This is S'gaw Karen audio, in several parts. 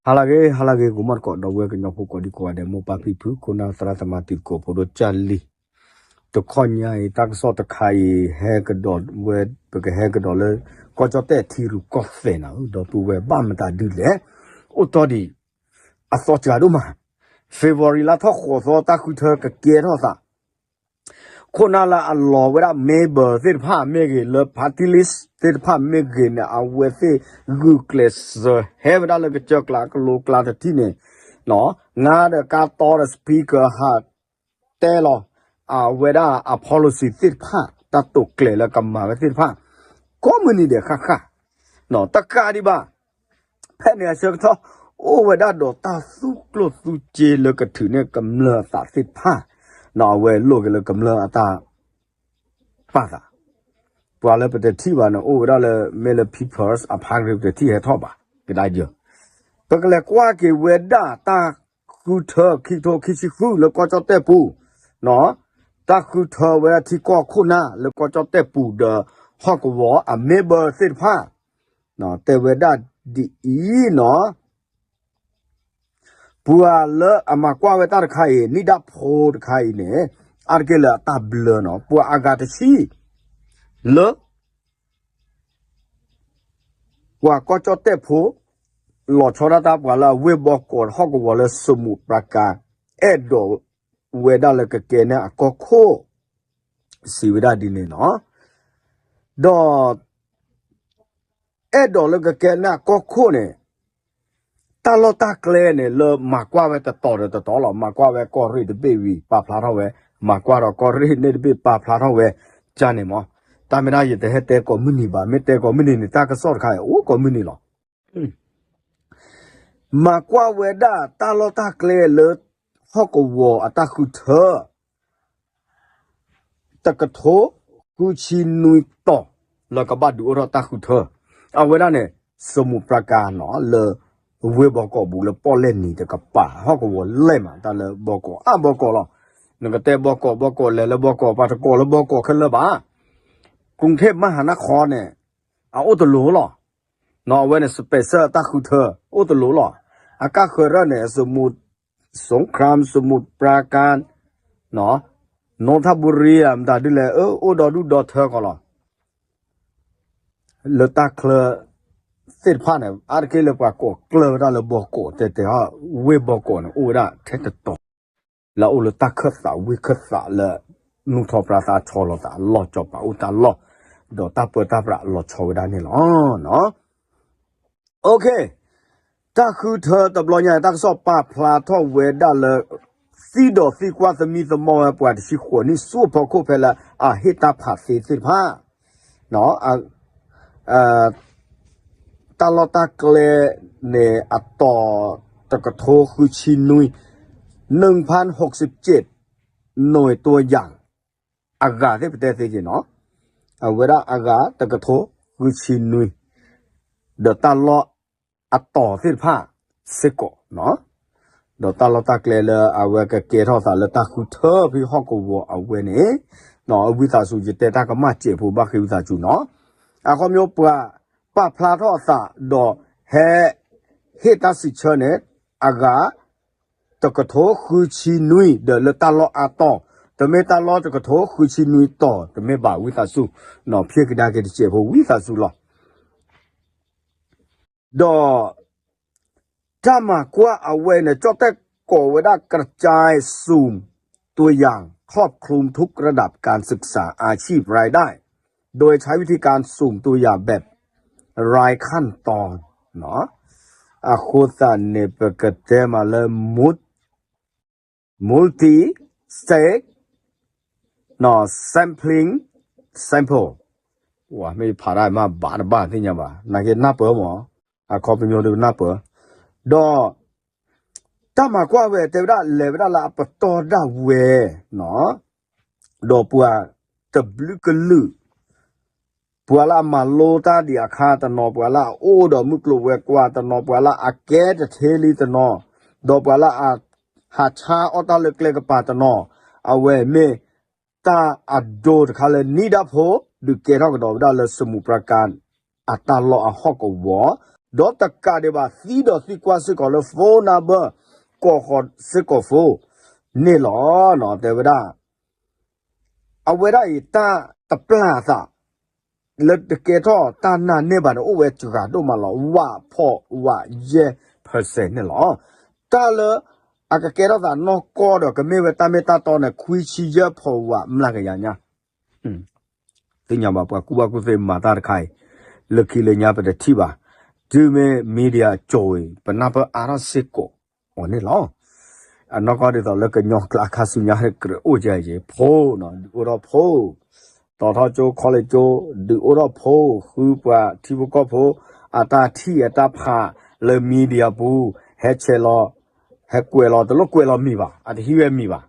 ဟါလၢအဂ့ၤ ဟါလၢအဂ့ၤ ဂီၤမီၢ်သကိး ဒီပုၢ်ဝဲၢ်ကညီဖိကိးဒံကိးဂၤဒဲး မိၢ်ပၢ်ဖံဖု ခိၣ်နၢ်သရၣ်သမါတံၤသကိးဖိဒိၣ်ကၢ်လံၤ, တခီညါအံၤ တၢ်ကစီၣ်တခါအံၤ ဟဲကဒီးဝဲ ပကဟဲကဒီးလၢ ကီၢ်ကၠီၣ်တဲၣ်ထံရူၢ်ကီၢ်သဲးနီၤ ဒီပုၢ်ဝဲၢ်ဘၣ်မတၤဒုလဲၣ်, အိၣ်တီၢ်ဒံး အသီစှၤဒိၣ်မး, February လါထီၣ်ဃိးသီ တၢ်ဃုထၢကကဲထီၣ်သး ခိၣ်နၢ်လၢအလီၤဝဲဒၣ် member သ့ၣ်တဖၣ်မ့ၢ်ဂ့ၤ လၢ party list သ့ၣ်တဖၣ်မ့ၢ်ဂ့ၤန့ၣ် အဝဲသ့ၣ်ဂုာ်ကျဲးစၢးဟဲဝဲဒၣ်လၢကစၢၢ်ကျါကလိကျါတထံၣ်န့ၣ်, နါဒီးကါတီဒီး speaker ဟးတဲလီၤ အဝဲဒၣ်အ policy သ့ၣ်တဖၣ် တၢ်တိာ်ကျဲၤလၢကမၤဝဲသ့ၣ်တဖၣ် ကိးမုၢ်နံၤဒဲးဃၣ်ဃၣ်, တကးဒံးဘၣ် ဖဲန့ၣ်အဆၢကတီၢ် အိၣ်ဝဲဒၣ်ဒီးတၢ်သူကျိၣ်သူစ့လၢကထုးန့ၢ်ကမျၢၢ်အသးသ့ၣ်တဖၣ်, အဝဲလိၣ်က့ၤလၢကမျၢၢ်အတၢ်ပာ်သး, ပှၤလၢပတထံၣ်ဘၣ်န့ၣ် အိၣ်ဝဲဒၣ်လၢ မ့ၢ်လၢ People's အဖါတဂ့ၤ ပတထံၣ်ဟဲထီၣ်ဘၣ် ကဒါယၢၤ, ပကလဲၤကွၢ်က့ၤဝဲဒၣ်တၢ်ဃုထၢခံကထိခံဆံဃုလၢကီၢ်ကၠီၣ်တဲၣ်ပူၤ, တၢ်ဃုထၢဝဲဒၣ်ထံကီၢ်ခိၣ်နၢ်လၢကီၢ်ကၠီၣ်တဲၣ်ပူၤဒီး ဟီၣ်ကဝီၤအ member သ့ၣ်တဖၣ် တဲဝဲဒၣ်ဒ်အံၤနီၤ, ပှၤလၢအမၤကွၢ်ဝဲတၢ်တခါအံၤ နံၣ်ဒၣ်ဖိတခါအံၤန့ၣ် အါတက့ၢ်လၢအတၢ်ဘျၢနီၤ ပှၤအဂၤတဆံ လၢ ပှၤကီၢ်ကၠီၣ်တဲၣ်ဖိ လီၤဆီဒၣ်တၢ် ပှၤလၢအဝ့ၢ်ဘီကီးဟီၣ်ကဝီၤလၢ စမူးပြၤကၤ အဲၣ်ဒိးဝဲဒၣ်လၢကကဲန့ၢ်အကီၢ်ခိၣ် စံးဝဲဒၣ်ဒ်န့ၣ်နီၤ, ဒီး အဲၣ်ဒိးလၢကကဲန့ၢ်အကီၢ်ခိၣ်န့ၣ် တၢ်လီၢ်တၢ်ကျဲန့ၣ် လၢမၤကွၢ်ဝဲတတီၤဒီးတတီၤလီၤ. မၤကွၢ်ဝဲကီၢ်ရ့ၣ်တဘ့ၣ်ဝံၤ ပာ်ဖျါထီၣ်ဝဲ, မၤကွၢ်ဒီးကီၢ်ရ့ၣ်န့ၣ်တဘ့ၣ် ပာ်ဖျါထီၣ်ဝဲ, ကန့ၣ်မး, တၢ်မ့ၢ်ဒၣ်ယတဟဲတဲကိးမုၢ်နံၤဘၣ်, မ့ၢ်တဲကိးမုၢ်နံၤန့ၣ် တၢ်ကစီၣ်တခါအံၤ အိၣ်ကိးမုၢ်နံၤလီၤ. မၤကွၢ်ဝဲဒၣ်တၢ်လီၢ်တၢ်ကျဲလၢ ဟီၣ်ကဝီၤအတၢ်ဃုထၢ တကထိဃုဆံနွံတီၤ လၢကဘၣ်ဒုးအိၣ်ထီၣ်တၢ်ဃုထၢ, အဝဲဒၣ်န့ၣ် စမူးပြၤကၤနီၤ လၢ ဝ့ၢ်ဘီကီးဘူးလၢပီၣ်လဲၣ်နံၤတကပၤ ဟီၣ်ကဝီၤလဲၢ်မး တၢ်လၢဘီကီးအါဘီကီးလီၤ. နကတဲဘီကီးဘီကီးလဲၤလၢဘီကီး ပှၤတကိးလၢဘီကီးခဲလၢာ်ဘၣ်. ကရုၢ်ထ့ၣ်မဟါနါခီန့ၣ် အအိၣ်တလိၤလီၤ. နီၤ အဝဲန့ၣ် special တၢ်ဃုထၢ အိၣ်တလိၤလီၤ. အကၢ်ဃၢၤရၢၢ်န့ၣ် စမူး สงขลา စမူးပြၤကၤ နီၤ နူထၣ်ဘူရံ မတၤဒ်လဲၣ် အၢ အိၣ်ဒီဒူၣ်ဒီထၢကီးလီၤ. လၢတၢ်ချၢသ့ၣ်တဖၣ်န့ၣ် အါတက့ၢ်လၢပှၤကိးကျၢၢ်ဝဲဒၣ်လၢဘီကီး တဲတဲဟီၣ် ဝ့ၢ်ဘီကီးန့ၣ် အိၣ်ဝဲဒၣ်ထဲတတီၤ လၢအအိၣ်လၢတၢ်ခၢၣ်သးဝ့ၢ်ခၢၣ်သးလၢ နူထီၣ်ပြါသးဆီလီၤသးအလီၢ် စီၤပၤအိၣ်တၢ်လီၢ် ဒီးတၢ်ပၢတၢ်ပြးလီၤဆီဝဲဒၣ်န့ၣ်လီၤ. တၢ်ဃုထၢတဘျီညါ တၢ်ကစီၣ်ပာ်ဖျါထီၣ်ဝဲဒၣ်လၢ သံဒီးသံကွၢ်သမံသမိးဝဲပှၤတဆံဃိးနံၣ်ဆူအဖီခိၣ်ဖဲလၢအဟ့ၣ်တၢ်ဖးသ့သ့ၣ်တဖၣ် တၢ်လီၢ်တၢ်ကျဲန့ၣ် အတီၤတကထိဃုဆံနွံ နုၢ်ဖၢၣ်ဟိးစံးကၠ့း နွံတိယၤ အဂၤသ့ၣ်ပတဲသ့က့ၤနီၤ အဝဲဒၣ်အဂၤတကထိဃုဆံနွံ ဒီးတၢ်လီၢ်အတီၤသ့ၣ်တဖၣ်စ့ၢ်ကီးနီၤ ဒီးတၢ်လီၢ်တၢ်ကျဲလၢအဝဲကကဲထီၣ်သးလၢတၢ်ဃုထၢဖဲဟီၣ်ကဝီၤအဝဲန့ၣ် ဝံသးစူၤယတဲတၢ်ကမၣ်စဲးဖိဘၣ်ဃ့ဝံသးစူၤနီၤ အခီပညီပှၤပာ်ဖျါထီၣ်အသးဒီးဟဲ ဟ့ၣ်တၢ်စံးဆၢန့ၣ် အဂၤ တကထိဃုဆံနွံ ဒီးလၢတၢ်လီၢ်အါတီၤ တမ့ၢ်တၢ်လီၢ်တကထိဃုဆံနွံတီၤ တမ့ၢ်ဘၣ်ဝံသးစူၤ နီၤ ဖဲကဒါက့ၤတစဲးဖိဝံသးစူၤလီၤ. ဒီး တၢ်မၤကွၢ်အဝဲန့ၣ် ကၠီၣ်တဲၣ်ကိးဝဲဒၣ် กระจายสุ่มตัวอย่างครอบคลุมทุกระดับการศึกษาอาชีพรายได้ โดยใช้วิธีการสุ่มตัวอย่างแบบรายขั้นตอน အဃိသတးန့ၣ် ပကတဲမးလၢ multi state sampling sample မ့ၢ်ဖးဒၣ်မးဘၣ်တဘၣ်သ့ၣ်ညါဘၣ် နာ်က့နၢ်ပၢၢ်မး အခီပညီဒုးနၢ်ပၢၢ် ဒီး တၢ်မၤကွၢ်ဝဲတဲဝဲဒၣ်လဲၤဝဲဒၣ်လၢအပတီၢ်ဒၣ်ဝဲ ဒီးပှၤတဘျုးကလုာ် ပှၤလၢအမၤလိတၢ်ဒံးအခါတနီၤ ပှၤလၢအအိၣ်ဒီးမုၢ်ကျိၤဝဲၤကွာ်တနီၤ ပှၤလၢအကဲတထ့လံတနီၤ ဒီးပှၤလၢအဟးဆါအီၣ်တၢ်လၢကျဲကပၤတနီၤ အဝဲမ့ၢ်တၢ်အဒိတခါလၢနံၣ်ဒၣ်ဖိ ဒုးကဲထီၣ်ကဒီးဝဲဒၣ်လၢစမူးပြၤကၤ အတၢ်လီၢ်အဟီၣ်ကဝီၤ ဒီးတကးဒံးဘၣ် သံဒီးသံကွၢ်စ့ၢ်ကီးလၢ phone number ကိးဃီၤစ့ၢ်ကီး phone န့ၣ်လီၤ. တဲဝဲဒၣ် အဝဲဒၣ်အံၤတၢ်တပျၢ်အသး လၢတကဲထီၣ်တၢ်နာ်န့ၢ်ဘၣ်န့ၣ် အိၣ်ဝဲစှၤဒိၣ်မးလီၤ. ဝးဖီၣ်ဝးယဲၢ် percent န့ၣ်လီၤ. တၢ်လၢအကကဲထီၣ်သးနီၢ်ကီၢ်ဒီး ကမ့ၢ်ဝဲတၢ်မ့ၢ်တၢ်တီန့ၣ် ခွံဆံယဲၢ်ဖီၣ်ဝးမျးကယၤညါ သ့ၣ်ညါဘၣ် ပှၤကူၣ်ဘၣ်ကူၣ်သ့မၤတၢ်တခါအံၤ လၢခံလၢညါပတထံၣ်ဘၣ်. တုၤမ့ၢ် media ကၠိၤအံၤ ပနၢ်ပၢၢ်အါထီၣ်စ့ၢ်ကီးအီၤန့ၣ်လီၤ. အနီၢ်ကီၢ်ဒ်သိးလၢကညီကျါခါဆူညါ ကြၢးအိၣ်ကဲအံၤ ဖိနီၤ ဒုးအိၣ်ထီၣ်ဖိ တီၤထီၣ်ကၠိ college ကၠိ ဒုးအိၣ်ထီၣ်ဖိ ဃုပှၤထံဖိကီၢ်ဖိ အတၢ်ထံၣ်အတၢ်ဖးလၢ media ပူၤ ဟဲဆဲးလီၤ ဟဲကွဲးလီၤ တလိၣ်ကွဲးလီၤမံၤဘၣ် အတဟံးဝဲမံၤဘၣ်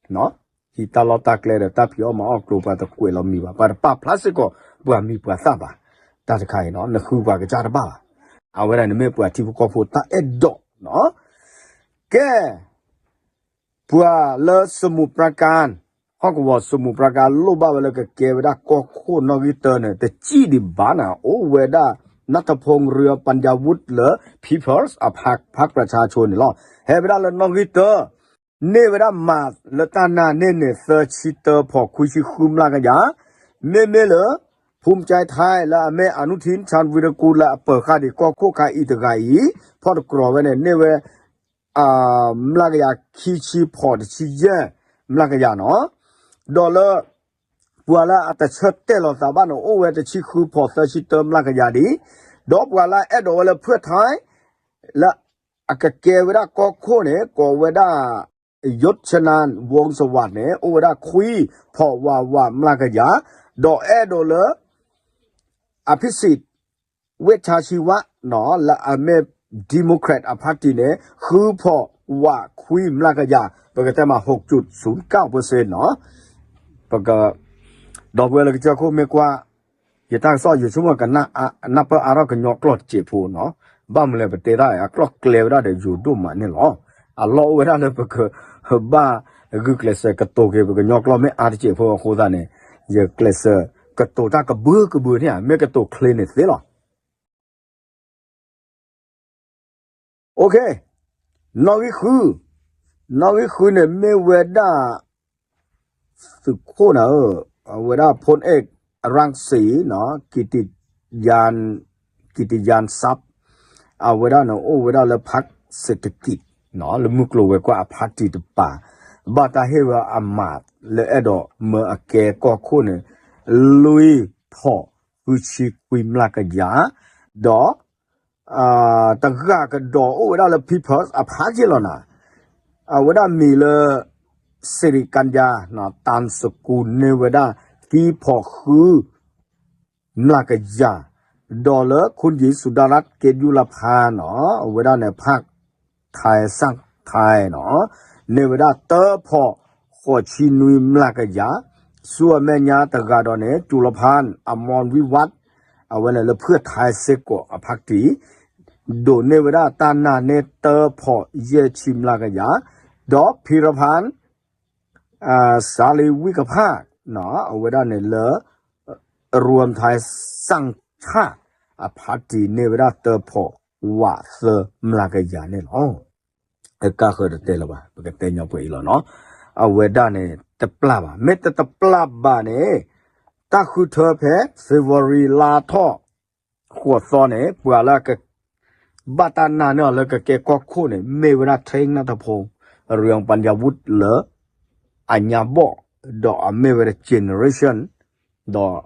ဟံးတၢ်လီၢ်တၢ်ကျဲဒီးတၢ်ဖံးအီၣ်မၤအီၣ်ကျိၤ ပှၤတကွဲးလီၤမံၤဘၣ် ပှၤတပာ်ဖျါစ့ၢ်ကီး ပှၤမံၤပှၤသၣ်ဘၣ်. တၢ်တခါအံၤနီၤ နဃုပှၤကစၢ်တဘၣ်ဘၣ်. အဝဲဒၣ်န့ၣ်မ့ၢ်ပှၤထံဖိကီၢ်ဖိတၢ်အဲၣ်ဒိးနီၤ. ကဲ ပှၤလၢ စမူးပြၤကၣ် ဟီၣ်ကဝီၤ စမူးပြၤကၣ် လိၣ်ဘၣ်ဝဲလၢကကဲဝဲဒၣ်ကီၢ်ခိၣ်နီၣ်ဂံၢ်တၢန့ၣ် တစံၣ်ဒံးဘၣ်န့ၣ် အိၣ်ဝဲဒၣ် နၢ်ထဖူၣ် ရံပၣ်ယၣ်ဝူး လၢ People's အဖး ဖးပြၤဆါဆိန့ၣ်လီၤ. ဟဲဝဲဒၣ်လၢနီၣ်ဂံၢ်တၢ န့ၢ်ဝဲဒၣ်မးလၢတၢ်နာ်န့ၢ်န့ၣ် သၢဆံတၢဖီၣ်ခွံဆံဃုမျးကယၤ, မ့မ့ၢ်လၢ ဖူၣ်ကၠဲးထၢၣ် လၢအမ့ၢ် အနူၣ်ထံၣ် ခၠၣ်ဝံၤရကူၣ် လၢအပၢၤဃာ်ဒံးကီၢ်ခိၣ်ခါအံၤတဂၤအံၤ ဖီၣ်တကြီၤဝဲန့ၣ် န့ၢ်ဝဲ မျးကယၤခံဆံဖီၣ်တဆံယဲၢ်မျးကယၤနီၤ, ဒီးလၢ ပှၤလၢအတဆၢတဲာ်လီၤသးဘၣ်န့ၣ် အိၣ်ဝဲတဆံဃုဖီၣ်သၢဆံတၢမျးကယၤဒံး, ဒီးပှၤလၢအအဲၣ်ဒိးဝဲလၢဖုၣ်ထၢၣ် လၢအကကဲဝဲဒၣ်ကီၢ်ခိၣ်န့ၣ် ကိးဝဲဒၣ် ယိတ်ႉၡနၣ် ဝူင်းစဝးန့ၣ် အိၣ်ဝဲဒၣ်ခွံဖီၣ်ဝးဝးမျးကယၤ, ဒီးအဲၣ်ဒိးလၢ အဖိစိတ် ဝ့ၣ်ဆၣ်စံဝါ လၢအမ့ၢ် Democrat အ party န့ၣ် ဃုဖီၣ်ဝးခွံမျးကယၤ, ပကတဲမး ဟူးကၠူၣ်ဆူၣ်ကၣ်ပၢၢ်စ့ၣ်နီၤ, ပက ဒီပုၢ်ဝဲၢ်လၢကစၢၢ်ခိၣ်မ့ၢ်ကွၢ် ယတၢ်ကစီၣ်ယဆိကမိၣ်ကနၢ်ပၢၢ်အါထီၣ်ကညီကျိာ်တစဲးဖိနီၤ, ဘၣ်မနုၤလဲၣ်ပတဲတၢ်အကျိာ်ကျဲဝဲဒၣ်ဒီးယိၤဒိၣ်မးန့ၣ်လီၤ, အလီၢ်အိၣ်ဝဲဒၣ်လၢပကဘၣ်ဂုာ်ကျဲးစၢးကတိၤက့ၤ ပကညီကျိာ်မ့ၢ်အါတစဲးဖိအဃိသတးန့ၣ်, ယကျဲးစၢးကတိၤတၢ်ကဘုကဘုန့ၣ်ဧါ, မ့ၢ်ကတိၤချ့န့ၣ်သ့လီၤ. နီၣ်ဂံၢ်ဃု, နီၣ်ဂံၢ်ဃုန့ၣ်မ့ၢ်ဝဲဒၣ် သုးခိၣ်နၤဧၢ, အဝဲဒၣ်ဖိၣ်အ့ၣ် ရၣ်စံ ကံးတံယၣ် ကံးတံယၣ်စပ်း, အဝဲဒၣ်န့ၣ်အိၣ်ဝဲဒၣ်လၢ ဖၣ်စ့းတကံး လၢမုၢ်ကျိၤဝဲၤကွာ်အ party တပၤ, ဘၣ်တၢ်ဟ့ၣ်ဝဲအမးလၢအဲၣ်ဒိးမၢအကဲကီၢ်ခိၣ်န့ၣ် လွံၢ်ဖီၣ်ဃုဆံခွံမျးကယၤ, ဒီး တဂၤကဒီးအိၣ်ဝဲဒၣ်လၢ People's အ party လီၤနၤ, အဝဲဒၣ်မံၤလၢ စံးရံးကၣ်ယါ တၢ်စကူန့ၢ်ဝဲဒၣ် ခံဖီၣ်ဃုမျးကယၤ, ဒီးလၢ ခူၣ်ယံၤ စူၤဒၤရၣ် က့ယူလဖါနီၤ အဝဲဒၣ်န့ၣ် ဖၣ်ထၢၣ်စၣ်ထၢၣ်နီၤ န့ၢ်ဝဲဒၣ်တၢဖီၣ်ဃိးဆံနွံမျးကယၤ, ဆူအမဲာ်ညါတဂၤဒီးန့ၣ် စူၤလဖါ အမီၢ်ဝံဝး အဝဲန့ၣ်လၢဖုၣ်ထၢၣ်စ့ၢ်ကီးအ party ဒိးန့ၢ်ဝဲဒၣ်တၢ်နာ်န့ၢ်တၢဖီၣ်ယဲၢ်ဆံမျးကယၤ, ဒီးဖံရဖၣ် စၤလံဝံကဖၣ် အဝဲဒၣ်န့ၣ်လၢ ရူမ်ထၢၣ်စၣ်ဆၣ် အ party န့ၢ်ဝဲဒၣ်တၢဖီၣ်ဝးသၢမျးကယၤန့ၣ်လီၤ. အကါဃၢၤတတဲလၢၤဘၣ် ပကတဲညီပှဲၤအံၤလီၤနီၤ, အဝဲဒၣ်န့ၣ်တပျၢ်ဘၣ် မ့ၢ်တတပျၢ်ဘၣ်န့ၣ် တၢ်ဃုထၢဖဲ February လါထီၣ် ဃိးသီန့ၣ် ပှၤလၢအက ဘၣ်တၢ်နာ်န့ၢ်အီၤလၢကကဲကီၢ်ခိၣ်န့ၣ် မ့ၢ်ဝဲဒၣ် ထံၣ်နၢ်တဖိ ရံပၣ်ယၣ်ဝူး လၢ အညါဘီၣ် ဒီးအမ့ၢ်ဝဲဒၣ် generation ဒီး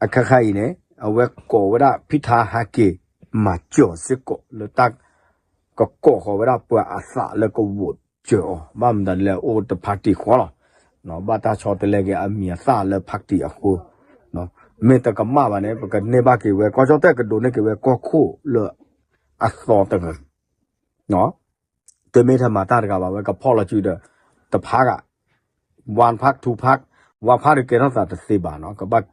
အခါခါအံၤန့ၣ် အဝဲကိးဝဲဒၣ် ဖံထါဟးက့ၤ မၤစၢၤစ့ၢ်ကီး လၢတၢ်ကကိးဃီၤဝဲဒၣ်ပှၤအသးလၢက vote စၢၤအီၤ ဘၣ်မတၤလဲၣ် အိၣ်တ party ဃီလီၤ. ဘၣ်တၢ်ဆီတလဲက့ၤအမံၤအသၣ်လၢ party အဃိ မ့ၢ်တကမၣ်ဘၣ်န့ၣ် ပကန့ၢ်ဘၣ်က့ၤဝဲ ကီၢ်ကၠီၣ်တဲၣ်ကဒိးန့ၢ်က့ၤဝဲကီၢ်ခိၣ်လၢအသီတဂၤ တမ့ၢ်ထဲမၤတၢ်တဂၤဘၣ် ဝဲကဖီၣ်လီၤစုဒီး တဖးဂၤ one park two park one park ဒုးကဲထီၣ်သးတသ့ဘၣ်နီၤ ကဘၣ်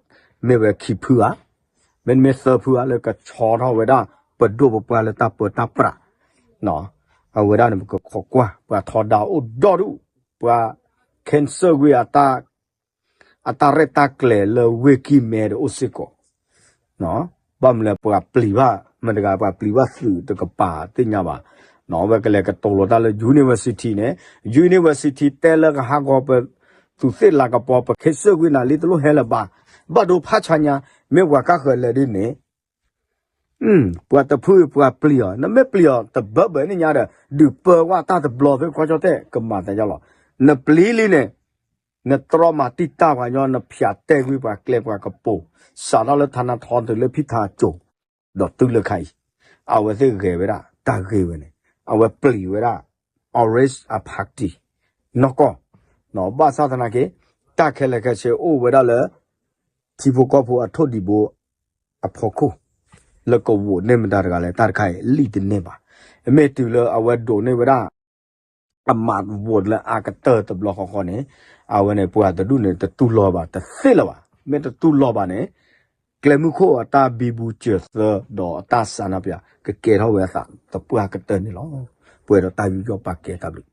မ့ၢ်ဝဲခံဖုဧါ မ့တမ့ၢ်သၢဖုဧါ လၢကဆီထီၣ်ဝဲဒၣ် ပဒိၣ်ပပှၢ်လၢတၢ်ပၢတၢ်ပြး အဝဲဒၣ်န့ၣ် ပကခိးကွၢ် ပှၤထီဒါအိၣ်ဒီဒူၣ် ပှၤ cancel ကွံာ် အတၢ်ရဲၣ်တၢ်ကျဲၤလၢဝ့ၢ်ကံၢ်မဲဒီးအိၣ်စ့ၢ်ကီး ဘၣ်မနုၤလဲၣ် ပှၤပျံၤဘၣ် မတၤတဂၤပှၤပျံၤဘၣ်သုးတကပၤသ့ၣ်ညါဘၣ်. အဝဲကလဲၤကတိၤလီၤတၢ်လၢ university န့ၣ် university တဲလၢကဟးဂီၤပ သူးသ့ၣ်လၤကပီၤပခ့စၢၣ်ကွံာ်နၤလံတလိၣ်ဟဲလၢၤဘၣ်. ဘၣ်ဒိဖးဆါညါ မ့ၢ်ပှၤကါဃၢၤလဲၤဒ်န့ၣ် ပှၤတဖုပှၤပျံၤအီၤ နမ့ၢ်ပျံၤအီၤတဘၢဘၢန့ၣ်ညါဒီး ဒုးပၢဝဲတၢ်တဘျီသ့ၣ်ခီကၠီတဲၣ်ကမၤသးယါလီၤ. နပျံၤလံန့ၣ် နတြီမၤတံာ်တာ်ပှၤကညီ နဖၠးတဲာ်ကွံာ်ပှၤကျဲပှၤကပိၤ စးထီၣ်လၢထါနါထီတုၤလၢဖံထါကၠိၤ ဒီးတုၤလၢခါအံၤ အဝဲသ့ၣ်ဂဲၤဝဲဒၣ် တၢ်ဂ့ၢ်ဝဲန့ၣ် အဝဲပျံၤဝဲဒၣ် Orange Party နီၢ်ကီၢ် ဘၣ်ဆၣ်သနာ်က့ တၢ်ခဲလၢာ်ခဲဆ့အိၣ်ဝဲဒၣ်လၢ ထံဖိကီၢ်ဖိအထိၣ်ဒံးဘိ အဖီခိၣ် လၢကဝိးန့ၢ်မတၤတဂၤလဲၣ် တၢ်တခါအံၤလံတန့ၢ်ဘၣ်. မ့ၢ်တုၤလၢအဝဲဒိးန့ၢ်ဝဲဒၣ် အမးဝိးလၢအကတၢၢ်တဘျီဃီဃီန့ၣ် အဝဲန့ၣ်ပှၤတဒူၣ်န့ၣ် တတူၢ်လိာ်ဘၣ်တသ့လၢၤဘၣ်. မ့ၢ်တတူၢ်လိာ်ဘၣ်န့ၣ် ကျဲမုၢ်ခိၣ်အတၢ်ဘံဘူစၢၤသၢ ဒီးအတၢ်ဆန္ဒပြ ကကဲထီၣ်ဝဲအသးသပှၢ်ကတၢၢ်န့ၣ်လီၤ. ပှဲၤဒီးတၢ်ယူးယီၣ်ပာ်ကဲတၢ်ဘျုး